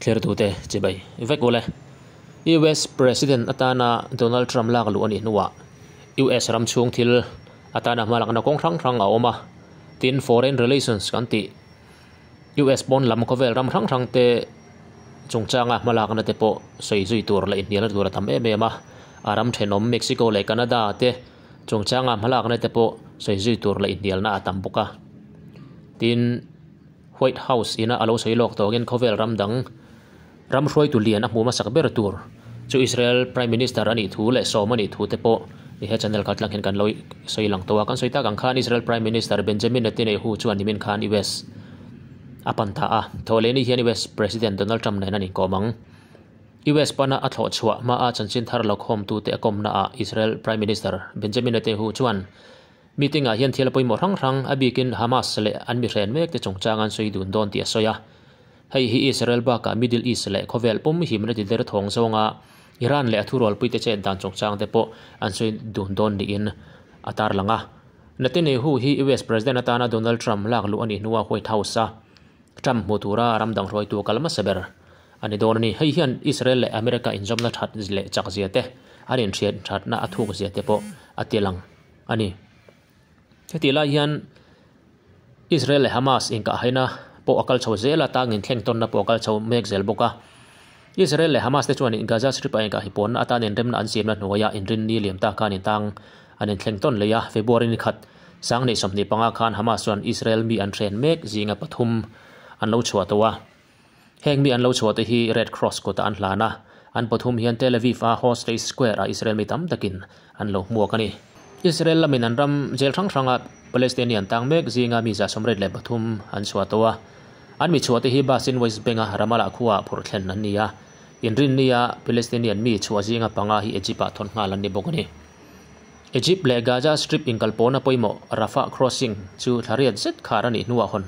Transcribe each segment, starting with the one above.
Thlertute chibai vek ule. US President atana Donald Trump lak luh anih hnuah US ram chhung thil atana hmalakna kawng hrang hrang a awm a. Tin, foreign relations kan tih US pawn lam khawvel ram hrang hrang te chungchanga hmalakna te pawh sawi zui tur leh inhnialna tur a tam em em a. A ram thenawm Mexico leh Canada te chungchanga hmalakna te pawh sawi zui tur leh inhnialna a tam bawk a. Tin, White House ina a lo sawi lawk tawngin khawvel ram dang ram hruaitu lian a hmuh hmasak ber tur chu Israel Prime Minister a nih thu leh sawm a nih thu te pawh i he channel kal tlang hian kan lo sawi lang tawh a. Kan sawi tak ang khan Israel Prime Minister Benjamin Netanyahu chuan nimin khan US a pan ta a. Thawhlehni hian US President Donald Trump nen an inkawm ang. US pana a thlawh chhuah hmaa chanchin thar lo khawmtute a kawmnaah Israel Prime Minister Benjamin Netanyahu chuan Meeting ah hian thil a pawimawh hrang hrang, a bikin Hamas leh an mi hren mek te chungchang an sawi dun dawn tih a sawi a. Hei hi Israel bakah Middle East leh khawvel pum himna ti der thawng zawnga Iran leh a thurualpui te chet dan chungchang te pawh an sawi dun dawn niin a tarlang a. Netanyahu hi US President atana Donald Trump lak luh a nih hnua White House a Trump hmu tura ram dang hruaitu a kal hmasa ber a ni dawn a ni. Hei hian Israel leh America inzawmna that leh chak zia te, an inhriat thatna a thuk zia te pawh a tilang. a ni. Hetih lai hian Israel leh Hamas inkahhaina pawh a kal chho zel a, tangin thleng tawnna pawh a kal chho mek zel bawk a. Israel leh Hamas te chuan Gaza Strip a inkahhi pawnna atan inremna an siamna hnuaiah inrinni liam ta khan intang an inthleng tawn leh a. February ni khat sang 25 khan Hamas chuan Israel mi an hren mek zinga pathum an lo chhuah tawh a. Heng mi an lo chhuah te hi Red Cross kutah an hlan a, an pathum hian Tel Aviv a Hostage Square ah Israel mi tam takin an lo hmuak a ni. Israel lamin an ram jail hrang hranga Palestinian tang mek zinga mi 123 an chhuah tawh a. An mi chhuah te hi bus in West Bank a Ramallah khuaah phurh thlen an ni a. Inrinnia Palestinian mi chhuah zinga panga hi Egypt ah thawn nghal an ni bawk a ni. Egypt leh Gaza Strip inkalpawhna pawimawh Rafah Crossing chu thla riat zet khar a nih hnuah hawn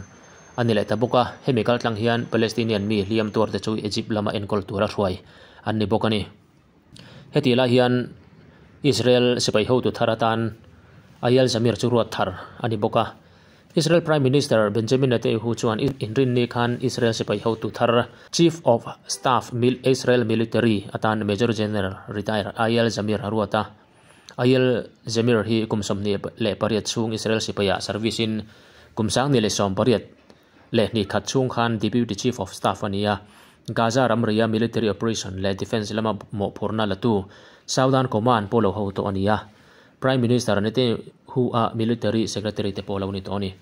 A ni leh ta bawk a, hemi kaltlang hian Palestinian mi hliam tuarte chu Egypt lama enkawl tura hruai an ni bawk a ni. Hetih lai hian Israel sipai hotu thar atan Eyal Zamir chu ruat thar a ni bawk a. Israel Prime Minister Benjamin Netanyahu chuan inrinni khan Israel sipai hotu thar Chief of Staff Israel Military atan Major General Retired Eyal Zamir a ruat a. Eyal Zamir hi kum 28 chhung Israel sipaiah service in kum 2082 chhung khan Deputy Chief of Staff a ni a. Gaza ramria military operation leh defence lama mawhphurhna latu Southern Command pawh lo ho tawh a ni a. Prime Minister Netanyahu a military secretary te pawh lo ni tawh a ni.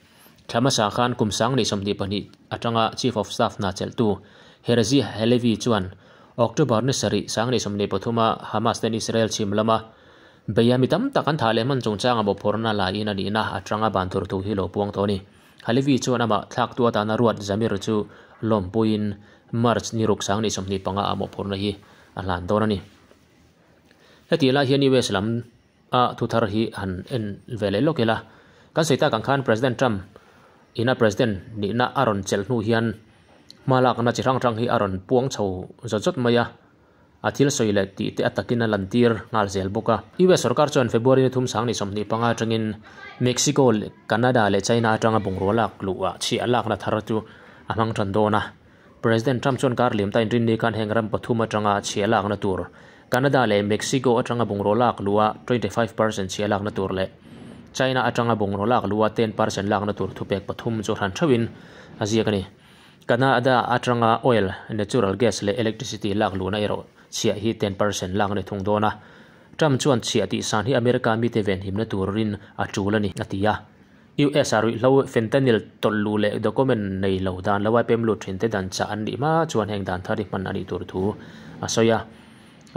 Thla hmasa khan kum 2022 atanga Chief of Staff hna chelhtu Herzi Halevi chuan October ni sarih 2023 a Hamas ten Israel chhim lama beia mi tam tak an thah leh hman chungchanga mawhphurhna laiin a nihna atanga ban tur thu hi lo puang tawh a ni. Halevi chuan amah thlaktu atana ruat Zamir chu lawmpuiin March ni ruk 2025 ah mawhphurhna hi a hlan dawn a ni. Hetih lai hian US lam a thuthar hi han en ve leh lawk ila. Kan sawi tak ang khan President Trump ina President nihna a rawn chelh hnu hian hma lakna chi hrang hrang hi a rawn puang chho zawt zawt mai a, a thil sawi leh tih te a takin a lantir nghal zel bawk a. US sorkar chuan February ni thum 2025 atangin Mexico, Canada leh China atanga bungrua lak luhah chhiah lakna thar chu a hmang tan dawn a. President Trump chuan kar liam ta inrinni khan heng ram pathum atanga chhiah lakna tur, Canada leh Mexico atanga bungraw lak luha 25% chhiah lakna tur leh China atanga bungraw lak luha 10% lakna tur thupek pathum chu hran theuhin a ziak a ni. Canada atanga oil, natural gas leh electricity lak luhna erawh chhiah hi 10% lak a ni thung dawn a. Trump chuan chhiah tihsan hi America mite venhimna turin a tul a ni, a ti a. US a ruihhlo fentanyl tawlh luh leh document nei lo dan lo a pem lut thin te dan chah an nih hma chuan heng dan thar hi hman a nih tur thu a sawi a.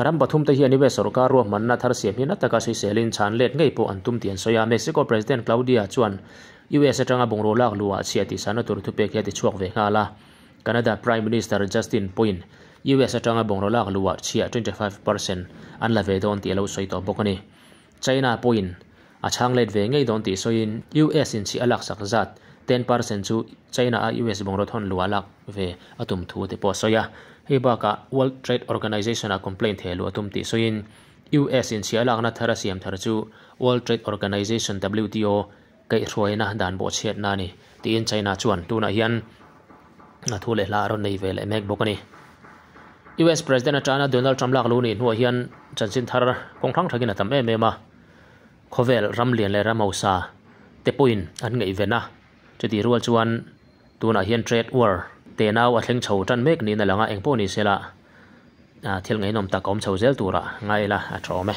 Ram pathum te hian US sorkar ruahmanna thar siam hi na taka sawiselin chhan let ngei pawh an tum tih an sawi a. Mexico President Claudia chuan US atanga bungraw lak luhah chhiah tihsana tur thupek hi a ti chhuak ve nghal a. Canada Prime Minister Justin pawhin US atanga bungraw lak luhah chhiah 25% an la ve dawn tih a lo sawi tawh bawk a ni. China pawhin a chhang let ve ngei dawn tih sawiin US in chhi a laksak zat 10% chu China a US bungraw thawn luah lak ve a tum thu te pawh a sawi a. Hei bakah World Trade Organization ah complaint theh luh a tum tih sawiin US in chhi a lakna thar a siam thar chu World Trade Organization, WTO, kaihhruaina dan bawhchhiatna a ni tiin China chuan tunah hian a thu leh hla a rawn nei ve leh mek bawk a ni. US President atana Donald Trump lak luh nih hnuah hian chanchin thar kawng hrang hrangin a tam em em a, khawvel ram lian leh ram hausa te pawhin an ngaihven a, chutih rual chuan tunah hian trade war tenau a thleng chho tan mek niin a lang a, engpawh ni sela thil ngaihnawm tak a awm chho zel turah ngai ila a tha awm e.